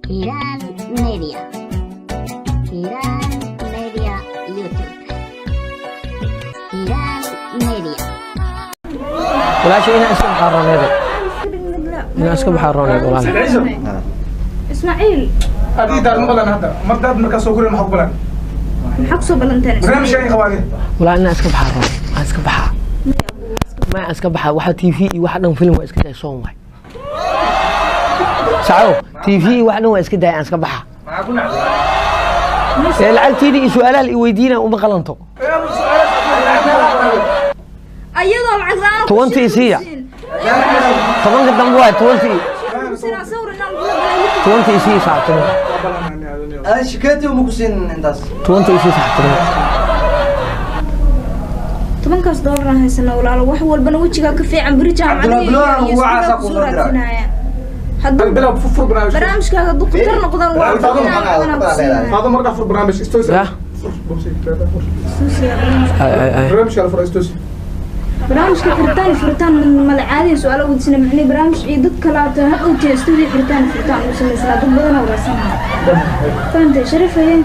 Hiiraan Media. Hiiraan Media YouTube. Hiiraan Media. Walaasha inaan iska baxaa rooneede, inaan iska baxaa rooneed walaal. Ismaaciil. Adii daar ma balan hadda mardaad markaa soo korin, maxaa ku balan? Maxaa kusoo ballanteen? Barnaamijka ay qabaade. Walaa inaan iska baxaa roon, aan iska baxaa, ma aan iska baxaa. Waxa TV iyo waxa dhan film waa iska daay, soon waay saco. TV iyo waxa dhan waa iska daay, aan iska baxaa. Maxaa ku nacday? Ee lacagtiida iyo su-aalaha la i weydiina uma qalanto. Ayadoo lacag la-aan. 20 isiiya. 10-ka dambe waay 20. 20 isii saactimo. Shikeeti uma ku siin intaas. 20 isii saactimo. 10-kaas doolar aan haysana walaalo, wax walbana wejigaa ka fiican beri jaamacada. Cabdullahi Bilowna iyo ugu iskuulka caasaa kusoo kuu soo diraa. raadsanaya hadduu bilow, fur barnaamij. Barnaamijkaaga hadduu khatar noqdaan waa Faado. Faado markaa fur barnaamij istoos. Ya. Barnaamijka. Ay ay ay. Barnaamijka fur istoos. Furitaan furitaan mala caadiyan su-aalo weydiisana macnii barnaamij iyo dad kalaata ha dhowtee studio furitaan furitaan ugu samaysnaa, dad badan oo wareysanaya, fahantay? Sharif haye.